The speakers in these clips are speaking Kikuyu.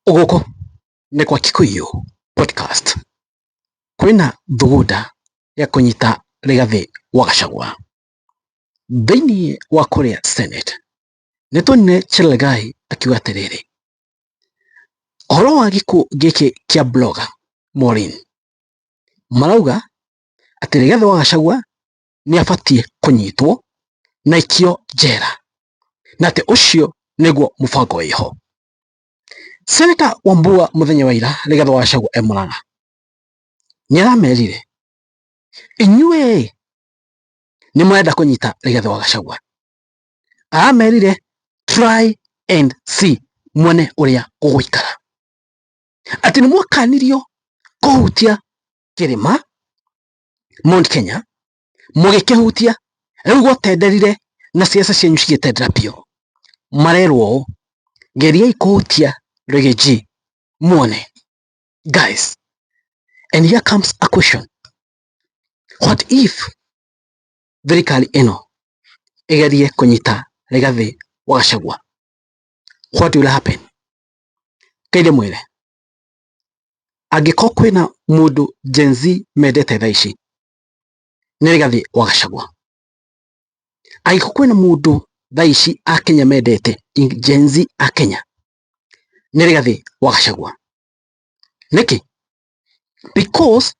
Gũkũ nĩ kwa Kikuyu Podcast. Kwĩna thugunda ya kũnyita Rigathĩ wa Gachagua thĩinĩ wa kũrĩa Senate. Nĩtuonire Cherargei akiuga atĩrĩrĩ, ũhoro wa gĩkuũ gĩkĩ kĩa blogger Maureen, marauga atĩ Rigathĩ wa Gachagua nĩ abatiĩ kũnyitwo na aikio njera, na atĩ ũcio nĩguo mũbango wĩho. Senator Wambua mũthenya wa ira Rigathĩ wa Gachagua e Murang'a nĩ aramerire, inyuĩ nĩ mũrenda kũnyita Rigathĩ wa Gachagua. Aramerire, "Try and see," mwene ũrĩa gũgũikara, atĩ nĩ mwakanirio kũhutia kĩrĩma Mount Kenya, mũgĩkĩhutia, rĩu gwatenderire na ciaca cianyu cigĩtendera biũ. Marerwo ũũ, geriai kũhutia Riggy G muone. Guys, and here comes a question: what if thirikari ĩno ĩgerie kũnyita Rigathĩ wa Gachagua? What will happen? Kainde mwĩre, angĩkorwo kwĩna mũndũ Gen Z mendete thaa ici, nĩ Rigathĩ wa Gachagua. Angĩkorwo kwĩna mũndũ thaa ici a Kenya mendete, Gen Z a Kenya, nĩ Rigathĩ wa Gachagua. Nĩkĩ? Because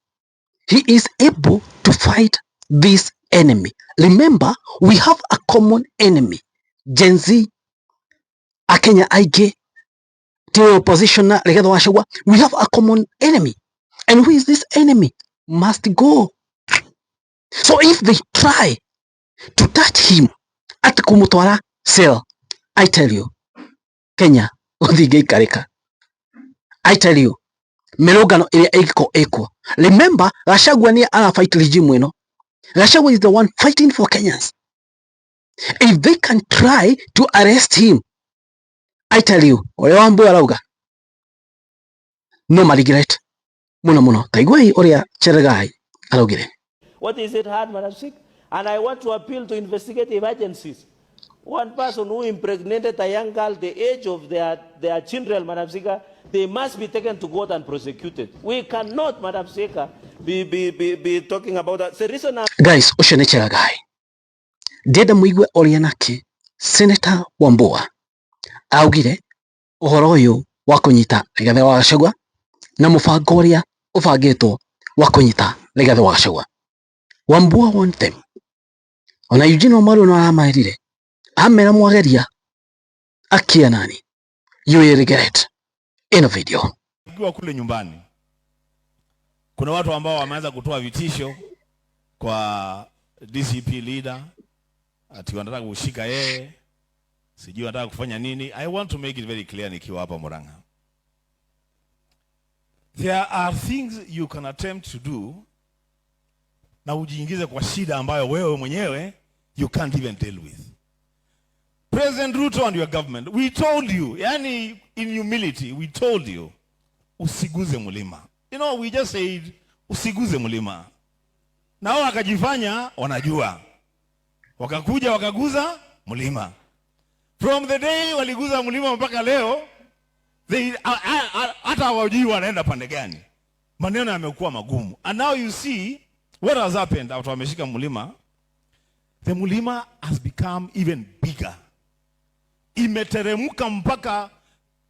he is able to fight this enemy. Remember, we have a common enemy. Gen Z a Kenya aingĩ ti opposition na Rigathĩ wa Gachagua. We have a common enemy, and who is this enemy? Must go. So if they try to touch him, ati kumutwara cell, I tell you, Kenya gũtingĩikarĩka. I tell you, mĩrũngano ĩrĩa ĩngĩkorwo ĩkuo. Remember, Gachagua nĩ ara fight regime ĩno. Gachagua is the one fighting for Kenyans. If they can try to arrest him, I tell you, ũrĩa Wambui arauga no ma regret mũno mũno. Ta iguai ũrĩa Cherargei araugire. What is it hard, Madam Speaker? And I want to appeal to investigative agencies. One person who impregnated a young girl the age of their children, Madam Speaker, they must be taken to court and prosecuted. We cannot, Madam Speaker, be talking about that. The reason I'm Guys, ũcio nĩ Cherargei. Ndĩrenda mũigue ũrĩa nake Senator Wambua augire ũhoro ũyũ wa kũnyita Rigathĩ wa Gachagua na mũbango ũrĩa ũbangĩtwo wa kũnyita Rigathĩ wa Gachagua. Wambua want them. Ona Eugene Wamalwa no aramerire, amera mwageria akia nani, you will regret. Ino video. Ukiwa kule nyumbani, kuna watu ambao wameanza kutoa vitisho kwa DCP leader ati wanataka kushika yeye, sijui wanataka kufanya nini. I want to make it very clear nikiwa hapa Murang'a. There are things you can attempt to do na ujiingize kwa shida ambayo wewe mwenyewe you can't even deal with. President Ruto and your government, we told you, yani in humility, we told you, usiguze mlima. We just said, "Usiguze mlima." Na wao wakajifanya wanajua. Wakakuja wakaguza mlima. From the day waliguza mlima mpaka leo, hata hawajui wanaenda pande gani. Maneno yamekuwa magumu. And now you see what has happened after wameshika mlima. The mlima has become even bigger. Imeteremka mpaka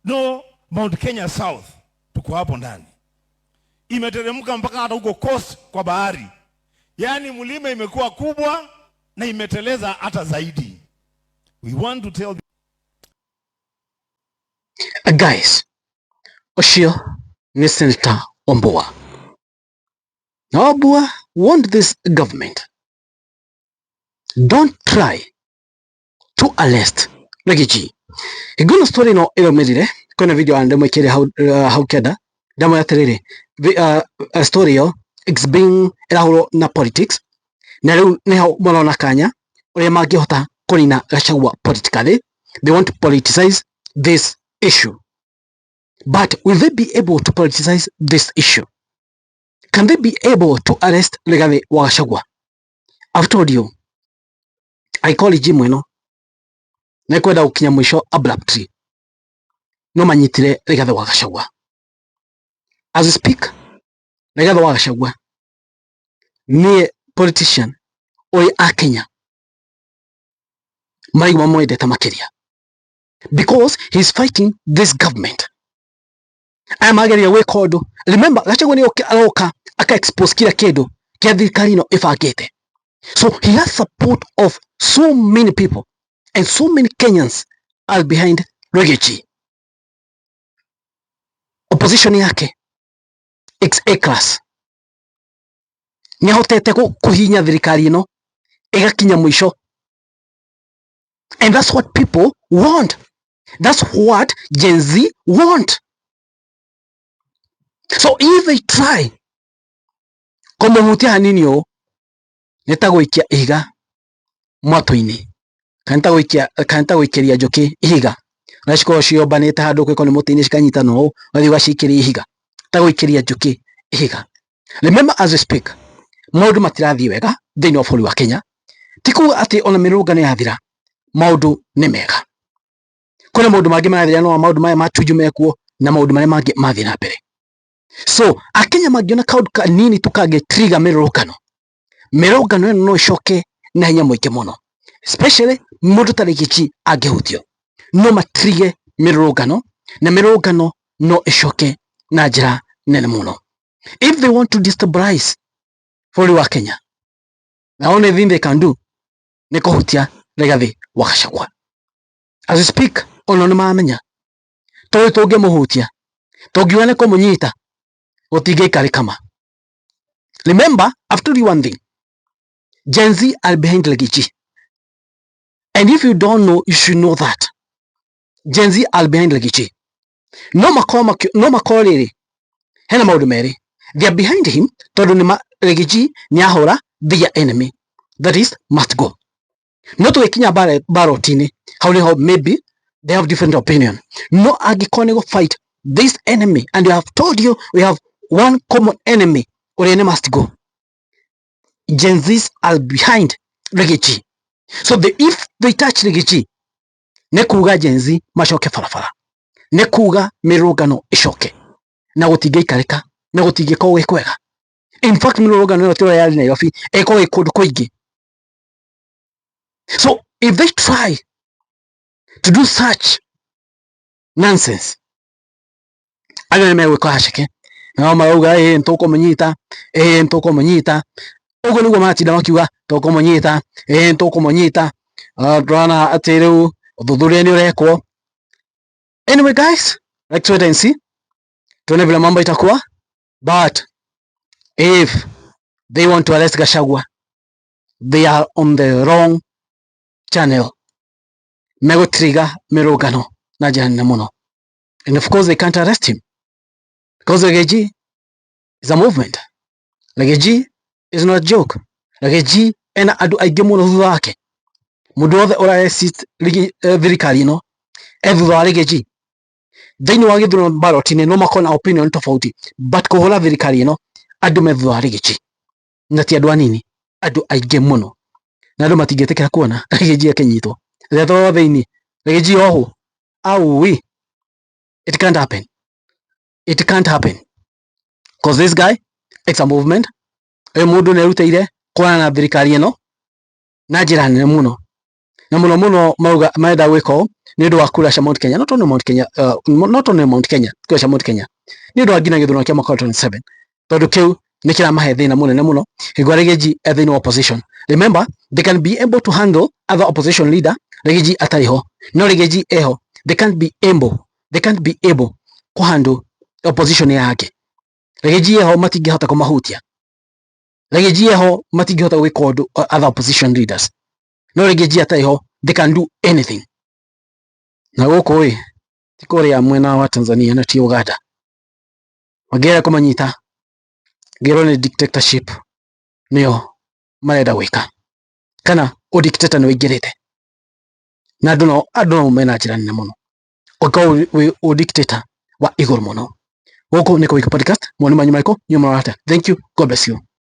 no Mount Kenya South, tuko hapo ndani. Imeteremka mpaka hata huko coast kwa bahari. Yaani mlima imekuwa kubwa na imeteleza hata zaidi. We want to tell Guys, ũcio nĩ Senator Wambua. Na Wambua want this government, don't try to arrest Riggy G. Hingũno story ĩno ĩrũmĩrĩre, kwĩna video ndĩmwĩkĩre hau, hau kenda ndamwĩra atĩrĩrĩ, story ĩyo it's being ĩrahũrwo na politics, na rĩu nĩho marona kanya ũrĩa mangĩhota kũnina Gachagua politically. They want to politicize this issue, but will they be able to politicize this issue? Can they be able to arrest Rigathi wa Gachagua? I've told you, I call regime ĩno nĩ kwenda gũkinya mũico abruptly. No manyitire Rigathi wa Gachagua. As we speak, Rigathi wa Gachagua nie politician ũrĩa a Kenya maraigua mamwendete makiria because he's fighting this government. Aya mageria gwika undu. Remember, Gachagua ni aroka aka expose kila kindu kia thirikari ino ibangite. So he has support of so many people and so many Kenyans are behind Riggy G. Opposition yake it's A class. Nĩ ahotete kũhinya thirikari ĩno ĩgakinya mũico, and that's what people want. That's what Gen Z want. So if they try kũmũhutia hanini ũũ, nĩ ta gũikia ihiga mwatũ-inĩ kana ta gũikĩria njũkĩ ihiga na cikorwo ciombanĩte handũ kwĩko nĩ mũtĩ-inĩ cikanyitana ũũ, ũgathiĩ ũgaciikĩria ihiga, ta gũikĩria njũkĩ ihiga. Remember, as we speak, maũndũ matirathiĩ wega thĩinĩ wa bũrũri wa Kenya. Ti kuga atĩ ona mĩrũrũngano yathira maũndũ nĩ mega. Kwĩna maũndũ mangĩ marathira, no maũndũ maya ma Tuju mekuo na maũndũ marĩa mangĩ mathiĩ na mbere. So Akenya mangĩona kaũndũ kanini tu kangĩ trigger mĩrũrũngano, mĩrũrũngano ĩno no ĩcoke na hinya mũingĩ mũno, especially mũndũ ta Riggy G angĩhutio, no matrige mĩrũrũngano na mĩrũrũngano no ĩcoke na njĩra nene mũno. If they want to destabilize bũrũri wa Kenya, the only thing they can do nĩ kũhutia Rigathi wa Gachagua. As we speak, ona nĩ mamenya tondũ tũngĩmũhutia, tũngiuga nĩ kũmũnyita, gũtingĩikarĩka ma. Remember, I've told you one thing. Gen Z are behind Riggy G. And if you don't know, you should know that Gen Z are behind Riggy G. No makorwo no makorwo rĩrĩ hena maũndũ merĩ. They are behind him tondũ nĩ Riggy G nĩ ahũra their enemy, that is must go. No tũgĩkinya ballot-inĩ hau nĩho maybe they have different opinion. No angĩkorwo nĩ gũ fight this enemy, and we have told you we have one common enemy ũrĩa nĩ must go, Gen Zs are behind Riggy G. So if they touch Riggy G, nĩ kuga Gen Z macoke barabara, nĩ kuga mĩrũrũngano ĩcoke na gũtingĩikarĩka na gũtingĩkorwo gwĩ kwega. In fact, mĩrũrũngano ĩno tiyo yarĩ Nairobi, ĩkorwo ĩ kũndũ kũingĩ. So if they try to do such nonsense, andũ nĩ megwĩka haceke nao marauga ĩ nĩtũkũmũnyita, ĩ nĩtũkũmũnyita. Ũguo nĩguo maratinda makiuga tũkũmũnyita, ĩ nĩtũkũmũnyita. Ndĩrona atĩ rĩu ũthuthuria nĩ ũrekwo. Anyway guys, let's wait and see, tuone vile mambo itakuwa. But if they want to arrest Gachagua, they are on the wrong channel. Megũtrigger mĩrũngano na njĩra nene mũno, and of course they can't arrest him because Riggy G is a movement. Riggy G is not a joke. Riggy G ena andũ aingĩ mũno thutha wake. Mũndũ wothe ũra resist thirikari ĩno e thutha wa Riggy G. Thĩinĩ wa gĩthurano ballot-inĩ no makorwo na opinion tofauti, but kũhũra thirikari ĩno andũ me thutha wa Riggy G, na ti andũ anini, andũ aingĩ mũno, na andũ matingĩtĩkĩra kuona Riggy G akĩnyitwo rĩrĩa toro thĩinĩ Riggy G ohwo aui. It can't happen. It can't happen because this guy, it's a movement. Ũyũ mũndũ nĩ erutĩire kũrana na thirikari ĩno na njĩra nene mũno, na mũno mũno mauga marenda gwĩka ũũ nĩ ũndũ wa kura cia Mount Kenya, not only Mount Kenya, not only Mount Kenya, kura cia Mount Kenya, nĩ ũndũ wa nginya gĩthurano kĩa mwaka wa 27, tondũ kĩu nĩ kĩramahe thĩna mũnene mũno hingo Riggy G e thĩinĩ wa opposition. Remember, they can be able to handle other opposition leader Riggy G atarĩ ho, no Riggy G eho, they can't be able kũ handle opposition yake. Riggy G eho matingĩhota kũmahutia. Riggy G eho matingĩhota gwĩka ũndũ other opposition leaders, no Riggy G atarĩ ho they can do anything. Na gũkũ ĩ ti kũrĩa mwena wa Tanzania na ti Uganda mangĩenda kũmanyita ngĩrwo nĩ dictatorship nĩyo marenda gwĩka, kana ũdictator nĩ ũingĩrĩte na andũ no mena njĩra nene mũno ũngĩkorwo wĩ ũdictator wa igũrũ mũno. Gũkũ nĩ Kũwiki Podcast. Mawoni manyu marĩkũ? Nyuma marata. Thank you. God bless you.